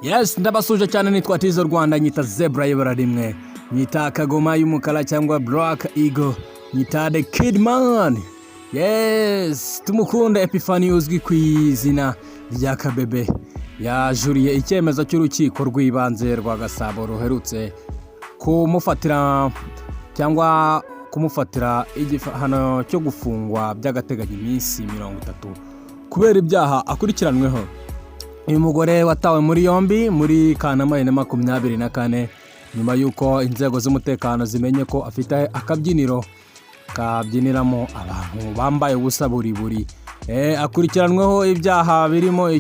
Yes, ndabasuje cyane. Nitwa Tizo Rwanda, nyita Zebra y'ibara rimwe, nyita Kagoma y'umukara cyangwa Black Eagle, nyita The Kidman. Yes, Tumukunde Epiphany uzwi ku izina rya Kabebe yajuriye icyemezo cy'urukiko rw'ibanze rwa Gasabo ruherutse kumufatira cyangwa kumufatira igihano cyo gufungwa by'agateganyo iminsi 30 kubera ibyaha akurikiranweho. Uyu mugore watawe muri yombi muri Kanama 2024 nyuma y'uko inzego z'umutekano zimenye ko afite akabyiniro kabyiniramo abantu bambaye ubusa buri buri. Akurikiranweho ibyaha birimo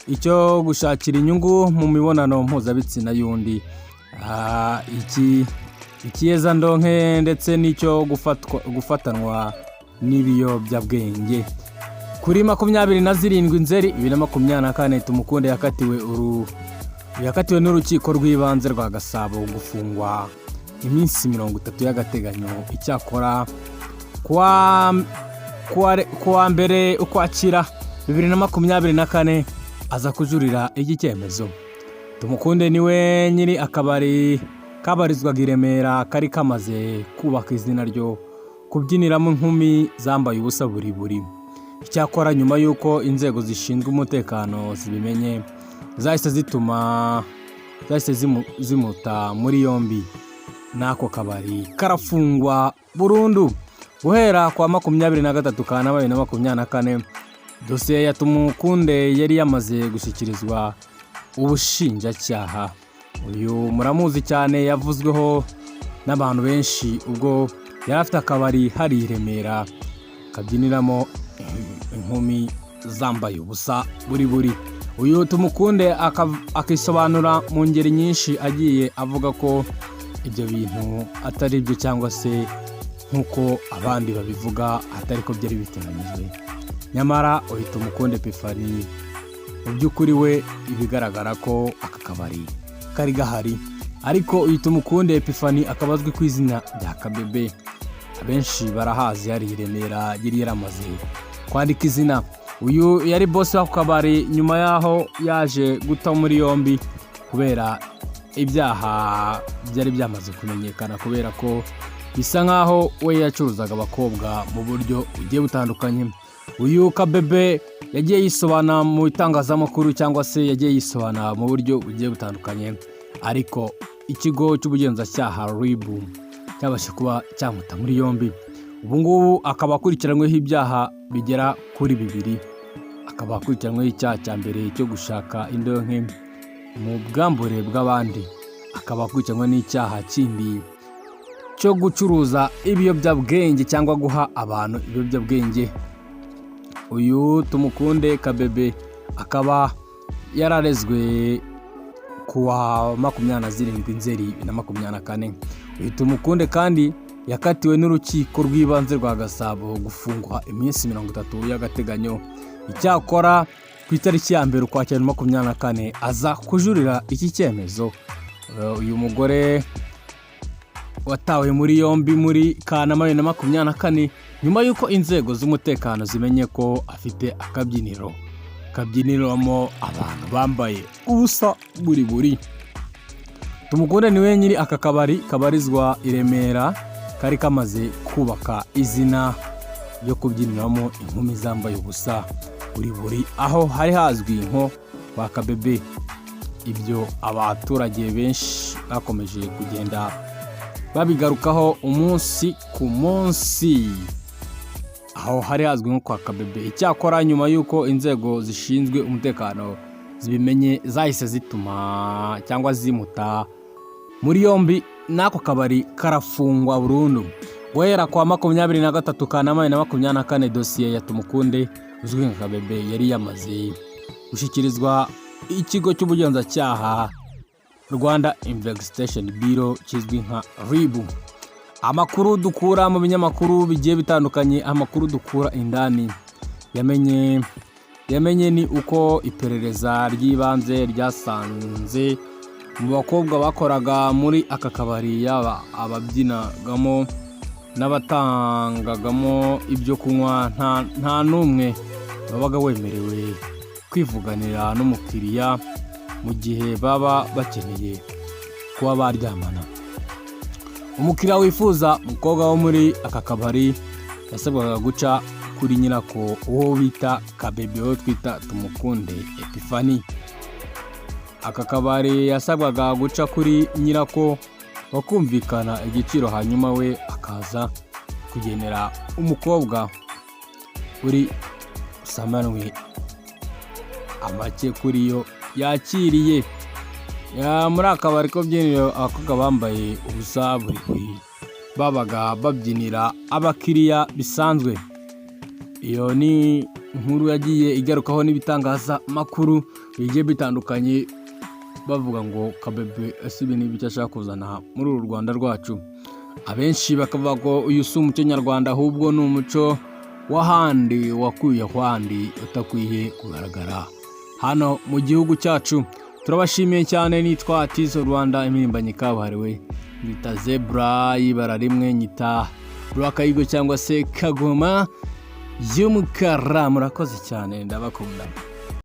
icyo gushakira inyungu mu mibonano mpuzabitsina y'undi, iki ikiyezandonke, ndetse n'icyo gufatanwa n'ibiyobyabwenge. Kuri 27 Nzeri 2024, Tumukunde yakatiwe n'urukiko rw'ibanze rwa Gasabo gufungwa iminsi 30 y'agateganyo. Icyakora kuwa 1 Ukwakira 2024 aza kujurira iki cyemezo. Tumukunde niwe nyiri akabari kabarizwaga i Remera kari kamaze kubaka izina ryo kubyiniramo inkumi zambaye ubusa buri buri. Icyakora nyuma y'uko inzego zishinzwe umutekano zibimenye, zahise zituma zahise zimuta muri yombi n'ako kabari karafungwa burundu. Guhera kwa 23 Kanama 2024, dosiye ya Tumukunde yari yamaze gushyikirizwa ubushinjacyaha. Uyu muramuzi cyane, yavuzweho n'abantu benshi ubwo yari afite akabari hari i Remera kabyiniramo inkumi zambaye ubusa buri buri. Uyu Tumukunde akisobanura mu ngeri nyinshi, agiye avuga ko ibyo bintu atari byo cyangwa se nk'uko abandi babivuga atari ko byari biteganyijwe. Nyamara uyu Tumukunde Epiphany mu by'ukuri we ibigaragara ko aka kabari kari gahari. Ariko uyu Tumukunde Epiphany akaba azwi ku izina rya Kabebe, abenshi barahazi hari i Remera, yari yaramaze kwandika izina. Uyu yari boss w'ako kabari. Nyuma y'aho yaje guta muri yombi kubera ibyaha byari byamaze kumenyekana, kubera ko bisa nk'aho we yacuruzaga abakobwa mu buryo bugiye butandukanye. Uyu Kabebe yagiye yisobanura mu itangazamakuru cyangwa se yagiye yisobanura mu buryo bugiye butandukanye, ariko ikigo cy'ubugenzacyaha RIB cyabasha kuba cyamuta muri yombi. Ubu ngubu akaba akurikiranyweho ibyaha bigera kuri bibiri. Akaba akurikiranyweho icyaha cya mbere cyo gushaka indonke mu bwambure bw'abandi, akaba akurikiranywe n'icyaha kindi cyo gucuruza ibiyobyabwenge cyangwa guha abantu ibiyobyabwenge. Uyu Tumukunde Kabebe akaba yararezwe ku wa 27 Nzeri 2024. Uyu Tumukunde kandi yakatiwe n'urukiko rw'ibanze rwa Gasabo gufungwa iminsi 30 y'agateganyo. Icyakora ku itariki ya 1 Ukwakira 2024 aza kujurira iki cyemezo. Uyu mugore watawe muri yombi muri Kanama 2024 nyuma y'uko inzego z'umutekano zimenye ko afite akabyiniro kabyiniramo abantu bambaye ubusa buri buri. Tumukunde niwe nyiri aka kabari kabarizwa i Remera kari kamaze kubaka izina ryo kubyiniramo inkumi zambaye ubusa buri buri, aho hari hazwi nko kwa Kabebe. Ibyo abaturage benshi bakomeje kugenda babigarukaho umunsi ku munsi, aho hari hazwi nko kwa Kabebe. Icyakora nyuma y'uko inzego zishinzwe umutekano zibimenye, zahise zituma cyangwa zimuta muri yombi n'ako kabari karafungwa burundu. Guhera kwa 23 Kanama 2024, dosiye ya Tumukunde uzwi nka Kabebe yari yamaze gushyikirizwa ikigo cy'ubugenzacyaha Rwanda Investigation Bureau kizwi nka RIB. Amakuru dukura mu binyamakuru bigiye bitandukanye, amakuru dukura indani yamenye ni uko iperereza ry'ibanze ryasanze mu bakobwa bakoraga muri aka kabari, yaba ababyinagamo n'abatangagamo ibyo kunywa, nta n'umwe wabaga wemerewe kwivuganira n'umukiriya. mu gihe baba bakeneye kuba baryamana. Umukiriya wifuza umukobwa wo muri aka kabari yasabwaga guca kuri nyirako, uwo bita Kabebe, uwo twita Tumukunde Epifani. Aka kabari yasabwaga guca kuri nyirako bakumvikana igiciro, hanyuma we akaza kugenera umukobwa uri usamanwe amake kuri yo yakiriye. Muri aka kabari k'ubyiniro, abakobwa bambaye ubusa buri buri babaga babyinira abakiriya bisanzwe. Iyo ni inkuru yagiye igarukaho n'ibitangazamakuru bigiye bitandukanye, bavuga ngo Kabebe ese ibi ni ibiki ashaka kuzana muri uru Rwanda rwacu? Abenshi bakavuga ko uyu si umuco nyarwanda, ahubwo ni umuco w'ahandi wakuye ahandi, utakwiye kugaragara hano mu gihugu cyacu. Turabashimiye cyane. Nitwa Tizo Rwanda, impirimbanyi kabuhariwe. Nyita zebra y'ibara rimwe, nyita Rwakayigo cyangwa se Kagoma y'umukara. Murakoze cyane, ndabakunda.